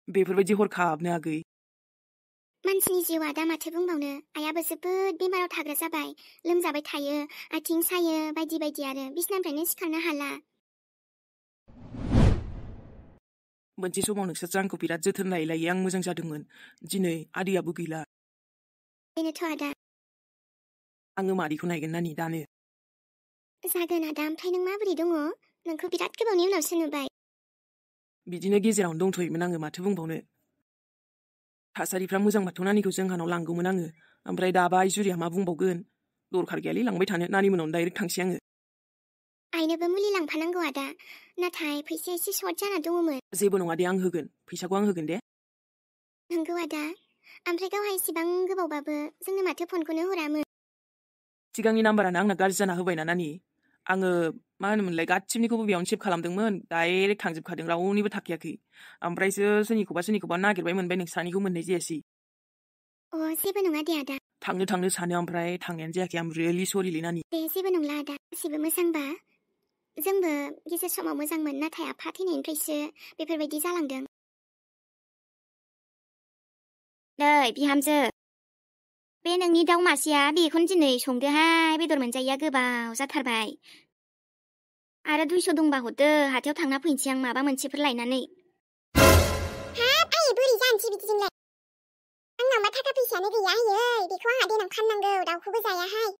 बेफोरबायदि हरखाबनो आगै। मानसिनि जिउआ दा माथो बुंबावनो, आइयाबो जोबोद बेमाराव थाग्रा जाबाय, लोमजाबाय थायो, आथिं सायो बायदि बायदि आरो बिसनानिफ्रायनो सिखारनो हाला। मोनसे समाव नोंसोर आंखौ बिराद जोथोन लायै लायै आं मोजां जादोंमोन। दिनै आदैयाबो गैला। बेनोथ' आदा। आङो मादैखौ नायगोन नानि दानो। जागोन आदा, ओमफ्राय नों माबोरै दङ? नोंखौ बिराद गोबावनि उनावसो नुबाय। बिदिनो गेजेरावनो दंथ'योमोन आङो, माथो बुंबावनो। थासारिफ्रा मोजांबाथ' नानिखौ जोंहानाव लांगौमोन आङो, ओमफ्राय दाबा आइजुरिया मा बुंबावगोन। दरखार गैयालै लांबाय थानो, नानि मोनावनो डाइरेक्ट थांसै आङो। आइनोबो मुलि लांफानांगौ आदा, नाथाय फैसाया एसे सर्ट जाना दङमोन। जेबो नङा दे, आं होगोन, फैसाखौ आं होगोन दे। नंगौ आदा, ओमफ्राय गावहा इसेबां गोबावबाबो जोंनो माथो फनखौनो हरामोन। सिगांनि नाम्बारानो आंना गाज्रि जाना होबायना नानि। आङो मा होनोमोनलाय गासिबनिखौबो बेयावनो सेभ खालामदोंमोन, डाइरेक्ट थांजोबखादों, रावनिबो थाखायाखै। ओमफ्रायसो सोरनिखौबा नागिरबाय मोनबाय, नोंसानिखौ मोननाय जायासै। अ जेबो नङा दे आदा। थांनो सानो, ओमफ्राय थांनायानो जायाखै। आम रियेलि सरिलै नानि। दे जेबो नंला आदा, गासिबो मोजांबा। जोंबो गेजेर समाव मोजांमोन, नाथाय आफा थैनायनिफ्रायसो बेफोरबायदि जालांदों। नै बिहामजो, बे नोंनि दाउ मासेया बेखौनो दिनै संदोहाय, बेदर मोनजायैया गोबाव जाथारबाय। आरो 200 दंबा हरदो, हाथायाव थांना फैनोसै आं माबा मोनसेफोर लायनानै। हाब आयै बोरै जानोसै बिदिजोंलाय? आंनावबा थाखा फैसायानो गैया आयै, बेखौ आंहा देनां फाननांगौ, दाउखौबो जायाहाय।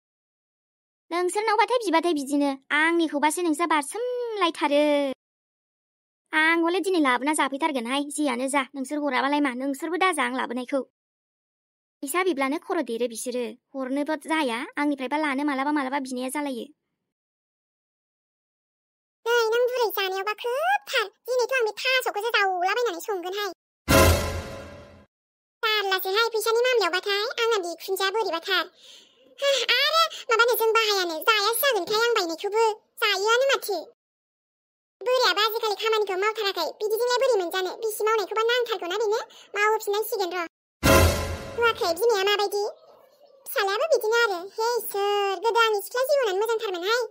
नोंसोरनावबाथाय बिबाथाय बिदिनो, आंनिखौबासो नोंस्रा बारसोमलायथारो। आं हले दिनै लाबोना जाफैथारगोनहाय, जियानो जा, नोंसोर हराबालाय मा, नोंसोरबो दाजा आं लाबोनायखौ। फैसा बिब्लानो खर' देरो बिसोरो, हरनोबो जाया, आंनिफ्रायबा लानो मालाबा बिनाया जालायो। नै नों बुरै जानायावबा खोबथार, दिनैथ' आं बे थास'खौसो जावलाबायनानै संगोनहाय। जारलासोहाय फैसानि मामलायावबाथाय, आंना बिखुनजोआ बोरैबाथार। आरो माबानो जों बाहायानो, जायासो जागोनखाय आं बायनायखौबो, जायोआनो माथो। बोरायाबा आजिखालि खामानिखौ मावथाराखै, बिदिजोंलाय बोरै मोनजानो, बिसि मावनायखौबा नांथारगौना बेनो, मावफिननांसिगोन र'। नुवाखै बिमाया माबायदि? फिसालायाबो बिदिनो आरो, हे इसोर, गोदो आंनि सिख्ला जिबनानो मोजांथारमोनहाय।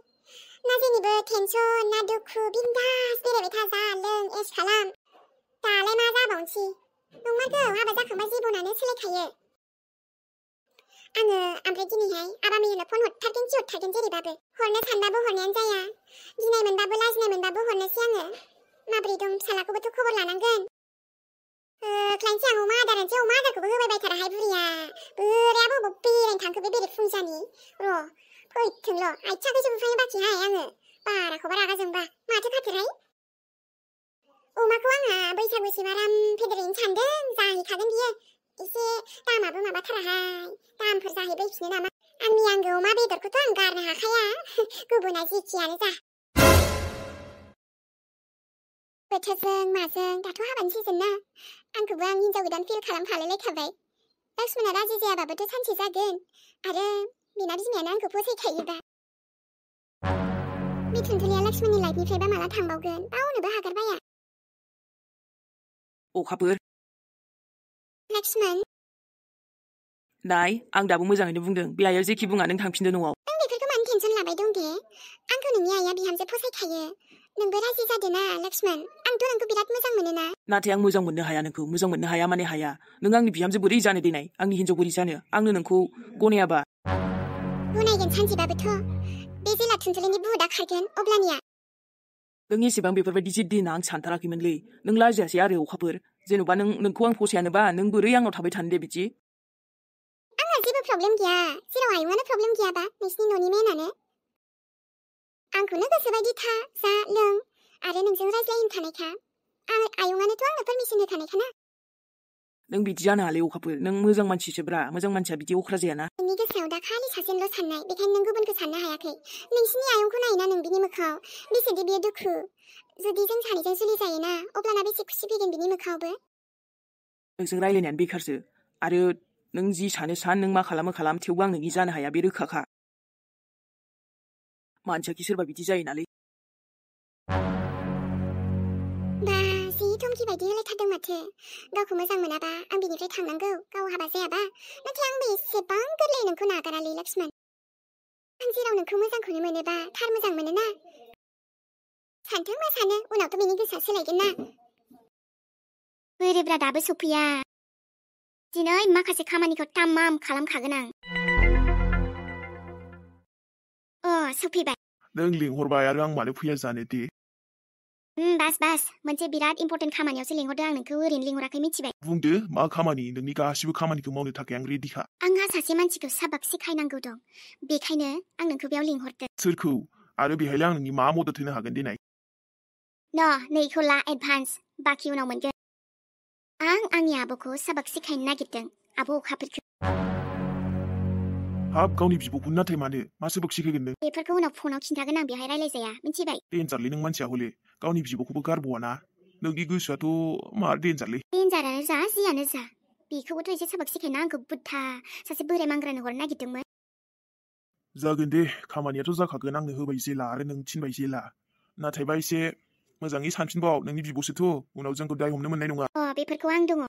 ना जेनिबो टेनसन, ना दुखु, बिन्दास बेरायबाय था, जा लों, ऐश खालाम। दालाय मा जाबावनोसै? नंमारगौ, हाबा जाखांबा जिबनानो सोलायखायो। आङो ओमफ्राय दिनैहाय आबामैनो फन हरथारगोन जेरैबाबो। हरनो सानबाबो हरनायानो जाया। गिनाय मोनबाबो लाजिनाय मोनबाबो हरनोसै आङो। माबोरै दं फिसालाखौबोथ' खबर लानांगोन। क्लाइन्टसै आं अमा आदारखौबो होबाय बायथाराहाय बुरिया। बोरायाबो बबाव बेरायनो थांखो बे बेरे फुंजानि। र' फैथोंल', आथिं आखाइ जोबफ्रांनो बाखिहाय आङो। बाराखौबा रागा जोंबा, माथो खाथोरहाय? अमाखौ आंहा बैसागुसिम आराम फेदेरहैनो सानदों, जाहैखागोन बियो। एसे दामाबो माबाथाराहाय, दामफोर जाहैबायफिनो नामा? आंनि आंगो अमा बेदरखौथ' आं गारनो हाखाया, गुबुना जेखियानो जा। बोथोरजों माजों दाथ' हाबानि सिजन ना, आंखौबो आं हिन्जाव गोदान फिल खालामफालायलायखाबाय। लक्ष्मणआ राजि जायाबाबोथ' सानसे जागोन, आरो बिना बिमायानो आंखौ फसायखायोबा। बे थुनथुलिया लक्ष्मणनि लाइफनिफ्रायबा माला थांबावगोन, बावनोबो हागारबाया। अखाफोर। लक्ष्मण। नाय, आं दाबो मोजाङैनो बुंदों, बे आइया जेखि बुङा नों थांफिनदो न'आव। नों बेफोरखौ मानो टेनसन लाबाय दं दे? आंखौ नोंनि आइया बिहामजो फसायखायो। नोंबो राजि जादो ना लक्ष्मण, आंथ' नोंखौ बिराद मोजां मोनोना। नाथाय आं मोजां मोननो हाया नोंखौ, मोजां मोननो हाया माने हाया। नों आंनि बिहामजो बोरै जानो देनाय, आंनि हिन्जाव बोरै जानो, आंनो नोंखौ गनायाबा। गनायगोन सानसेबाबोथ', बे जेला थुनथुलिनि बुहुदा खारगोन अब्लानिया। नों एसेबां बेफोरबायदि जिद्दि होनना आं सानथाराखैमोनलै। नों लाजियासै आरो अखाफोर? जेन'बा नोंखौ आं फसायानोबा नों बोरै आंनाव थाबाय थानो दे बिदि? आंहा जेबो प्रब्लेम गैया, जेराव आयंआनो प्रब्लेम गैयाबा, नोंसिनि न'नि मेनानो। आंखौनो गोसोबायदि था, जा, लों, आरो नोंजों रायज्लायनो थानायखा। आयंआनोथ' आंनो पारमिसन होखानायखा ना। नों बिदि जानो हालै अखाफोर, नों मोजां मानसिसोब्रा, मोजां मानसिया बिदि अख्रा जायाना। नोंनि गोसोआव दा खालि सासेनिल' साननाय, बेखायनो नों गुबुनखौ साननो हायाखै। नोंसिनि आयंखौ नायोना नों बिनि मोखाङाव, बेसेदि बियो दुखु। जुदि जों सानैजों जुलि जायोना, अब्लाना बेसे खुसि फैगोन बिनि मोखाङावबो। नोंजों रायलायनायानो बेखारसो, आरो नों जि सानो सान, नों मा खालामो खालाम, थेवबो आं नोंनि जानो हाया, बे रोखाखा। मानसियाखि सोरबा बिदि जायो नालै। बा जि धमकी बायदि होलायथारदों माथो। गावखौ मोजां मोनाबा आं बिनिफ्राय थांनांगौ, गाव हाबा जायाबा। नाथाय आंबो एसेबां गोरलै नोंखौ नागारालै लक्ष्मण। आं जेराव नोंखौ मोजांखौनो मोनोबा, थार मोजां मोनोना। सानथों मा सानो, उनावथ' बिनि गोसोआ सोलायगोन ना। बोरोब्रा दाबो सफैया दिनै माखासे खामानिखौ तामाम खालामखागोन आं सफैबाय नों लिंहरबाय आरो आं मानो फैया जानो दे बास मोनसे बिराद इम्पर्टेन्ट खामानियावसो लिंहरदों आं नोंखौ ओरैनो लिंहराखै मिथिबाय बुंदो मा खामानि नोंनि गासिबो खामानिखौ मावनो थाखाय आं रेडिखा आंहा सासे मानसिखौ साबाक सिखायनांगौ दं बेखायनो आं नोंखौ बेयाव लिंहरदों सोरखौ आरो बेहायलाय आं नोंनि मा मदद होनो हागोन देनाय नैखौ ला एडभान्स बाखि उनाव मोनगोन आं आंनि आब'खौ साबाक सिखायनो नागिरदों आब' अखाफोरखौ हाब गावनि बिब'खौ नाथाय मानो मा सोबाक सिखायगोन नों बेफोरखौ उनाव फनाव खिन्थागोन आं बेहाय रायलायजाया मिथिबाय डेन्जारलै नों मानसिया हले गावनि बिब'खौबो गारबावा ना नोंनि गोसोआथ' मा डेन्जारलै डेन्जारानो जा जियानो जा बेखौबोथ' एसे साबाक सिखायना आंखौ बुद्धा सासे बोराय मांग्रानो हरनो नागिरदोंमोन जागोन दे खामानियाथ' जाखागोन आंनो होबाय जेला आरो नों थिनबाय जेला नाथायबा एसे मोजाङै सानफिनबाव नोंनि बिब'सोथ' उनाव जोंखौ दाय हमनो मोननाय नङा बेफोरखौ आं दङ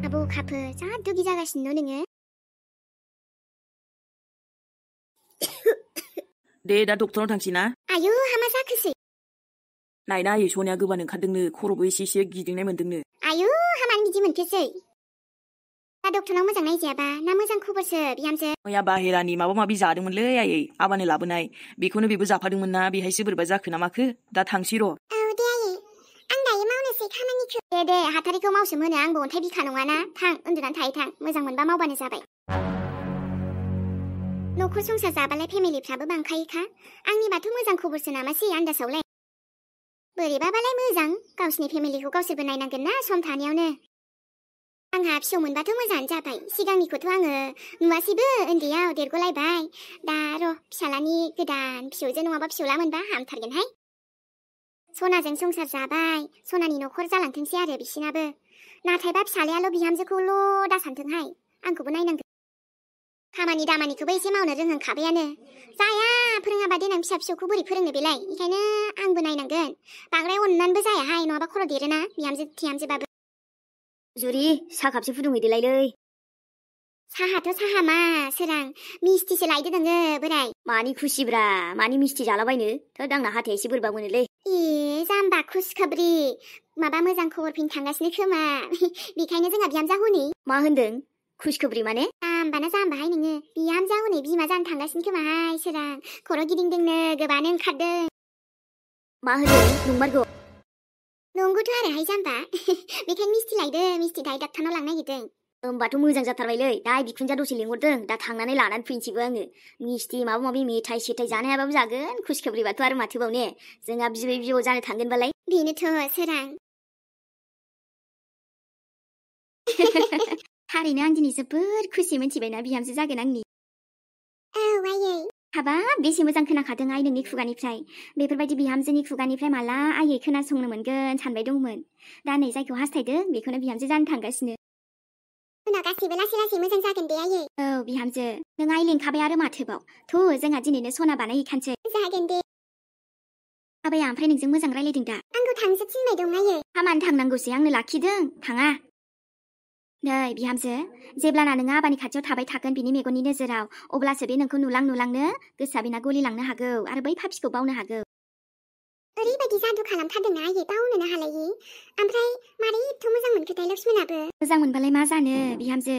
आब' अखाफोर जा दुगि जागासिनो नोङो दे दा डक्टराव थांसै ना आयु हामा जाखोसै नायना आयै सनाया गोबानो ओंखारदोंनो खर'बो एसे गिदिंनाय मोन्दोंनो आयु हामानो बिदि मोनखोसै दा डक्टरनाव मोजां नायजायाबा ना मोजां खबरसो बिहामजो मैया बाहेरानि माबा माबि जादोंमोनलै आयै आबानो लाबोनाय बेखौनो बेबो जाफादोंमोन ना बेहायसो बोरैबा जाखो ना माखो दा थांसै र' दे आयै आं दायो मावनोसै खामानिखौ दे हाथारिखौ मावसोमोनो आंबो अन्थाइ बिखा नङाना थां उन्दुनानै थायै थां मोजां मोनबा मावबानो जाबाय न'खर संसार जाबालाय फेमिलिफ्राबो बांखायोखा आंनिबाथ' मोजां खबरसो नामासै आन्दासावलाय बोरैबाबालाय मोजां गावसिनि फेमिलिखौ गावसोरबो नायनांगोन ना सम थानायावनो आंहा फिसौ मोनबाथ' मोजाङानो जाबाय सिगांनिखौथ' आङो नुवासैबो उन्दैयाव देरग'लायबाय दा र' फिसालानि गोदान फिसौजो नङाबा फिसौला मोनबा हामथारगोनहाय सनाजों संसार जाबाय सनानि न'खर जालांथोंसै आरो बिसिनाबो नाथायबा फिसालायाल' बिहामजोखौल' दासानथोंहाय आंखौबो नायनांगोन खामानि दामानिखौबो एसे मावनो रोंहांखाबायानो जाया फोरोङाबा देनां फिसा फिसौखौ बोरै फोरोंनो बेलाय ओंखायनो आंबो नायनांगोन बांद्राय अननानैबो जायाहाय नङाबा खर' देरोना बिहामजो थिहामजोबाबो जुरि साहा खापसे फुदुंहैदोलायलै साहाथ' साहा मा सोरां मिस्टिसो लायदो नोङो बोराय मानि खुसिब्रा मानि मिस्टि जालाबायनो थोद आंना हाथाया एसे बोरैबा मोनोलै जाम्बा खुसखोब्रि माबा मोजां खबर फैनो थांगासिनो खोमा बेखायनो जोंहा बिहामजा हनै मा होनदों खुसखोब्रि माने जाम्बाना जाम्बाहाय नोङो बिहामजा हनै बिमा जानो थांगासिनो खोमाहाय सोरां खर' गिदिंदोंनो गोबानो ओंखारदों मा होनदों नंमारगौ नंगौथ' आरोहाय जाम्बा बेखायनो मिस्टि लायदो मिस्टि दाय डाक्टारनाव लांनो नागिरदों होमबाथ' मोजां जाथारबायलै दा बिखुनजोआ दसे लिंहरदों दा थांनानै लानानै फैनोसैबो आङो मिस्टि माबा माबि मेथाइ सेथाइ जानो हायाबाबो जागोन खुसखोब्रिबाथ' आरो माथोबाव ने जोंहा बिबै बिबौ जानो थांगोनबालाय बेनोथ' सोरां थारैनो आं दिनै जोबोर खुसि मोनथिबायना बिहामजो जागोन आंनि आयै हाबाब बेसे मोजां खोनाखादों आइ नोंनि खुगानिफ्राय बेफोरबायदि बिहामजोनि खुगानिफ्राय माला आयै खोनासंनो मोनगोन सानबाय दंमोन दा नै जायखौ हास्थायदों बेखौनो बिहामजो जानो थांगासिनो उनाव गासैबो लासै लासै मोजां जागोन दे आयै औ बिहामजो नों आइ लेंखाबाय आरो माथोबाव जोंहा दिनैनो सना बानायहैखानोसै जागोन दे आबाया ओमफ्राय नोंजों मोजां रायलायदों दा आंखौ थांसो थिनबाय दं आयै हामानो थांनांगौसै आंनो लाखिदों थाङा नै बिहामजो जेब्लाना नोङो आबानि खाथियाव थाबाय थागोन बिनि मेगननि नोजोराव अब्लासो बे नोंखौ नुलांनो गोसोआ बेना गलिलांनो हागौ आरो बै फाफिखौ बावनो हागौ ओरैबायदि जादु खालामथारदोंना आयै बावनोनो हालायि ओमफ्राय मारै एथ' मोजां मोनखोथाय लक्ष्मणाबो मोजां मोनबालाय मा जानो बिहामजो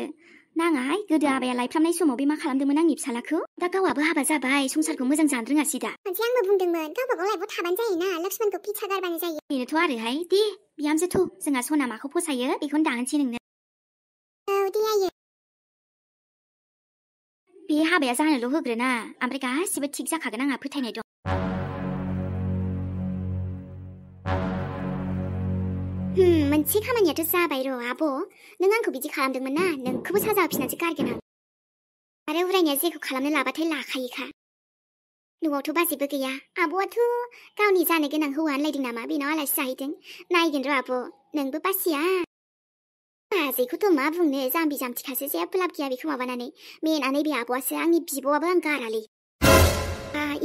नाङाहाय गोदो आबाया लायफ्रामनाय समाव बे मा खालामदोंमोन आंनि फिसालाखौ दा गावहाबो हाबा जाबाय संसारखौ मोजां जानो रोङासै दा मोनसे आंबो बुंदोंमोन गावबा गाव लाइफआव थाबानो जायोना लक्ष्मणखौ फिसा गारबानो जायो बेनोथ' आरोहाय दे बिहामजो जोंहा सना माखौ फसायो बेखौनो दाहोनसै नोंनो दे आयै बे हाबाया जानोल' होग्रोना ओमफ्राय गासिबो थिग जाखागोन आंहा फोथायनाय दं मोनसे खामानियाथ' जाबाय र' आब' नों आंखौ बिदि खालामदोंमोन ना नोंखौबो साजा होफिननानैसो गारगोन आं आरो उरायनाया जेखौ खालामनो लाबाथाय लाखायोखा न'आवथ' बाजेबो गैया आब'आथ' गावनि जानो गोनां हौवा होनलायदों नामा बेनाव आलासि जाहैदों नायगोन र' आब' नोंबो बासिया बाजैखौथ' मा बुंनो जाम्बि जाम्थिखासो जेबो लाब गैया बेखौ माबानानै मेनानै बे आब'आसो आंनि बिब'आबो आं गारालै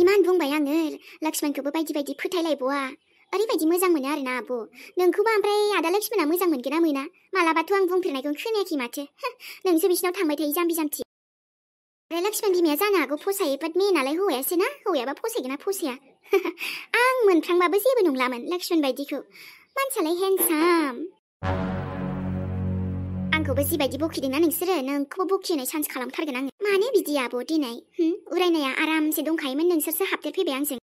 इमान बुंबाय आङो लक्ष्मणखौबो बायदि बायदि फोथायलायबावा ओरैबायदि मोजां मोनो आरोना आब' नोंखौबो ओमफ्राय आदा लक्ष्मणा मोजां मोनगोन ना मोना मालाबाथ' आं बुंफेरनायखौ खोनायाखै माथो नोंसो बिसिनाव थांबाय थायो जाम्बि जाम्थि आरो लक्ष्मण बिमाया जानो हागौ फसायो बाट मेनालाय हौवायासो ना हौवायाबा फसायगोन ना फसाया आं मोनफ्रांबाबो जेबो नंलामोन लक्ष्मण बायदिखौ मानसियालाय हेन्डसाम आंखौबो जिबायदि बखिदोंना नोंसोरो नोंखौबो बखिनाय चान्स खालामथारगोन आङो मानो बिदि आब' दिनै उरायनाया आरामसे दंखायोमोन नोंसोरसो हाबदेरफैबाय आंजों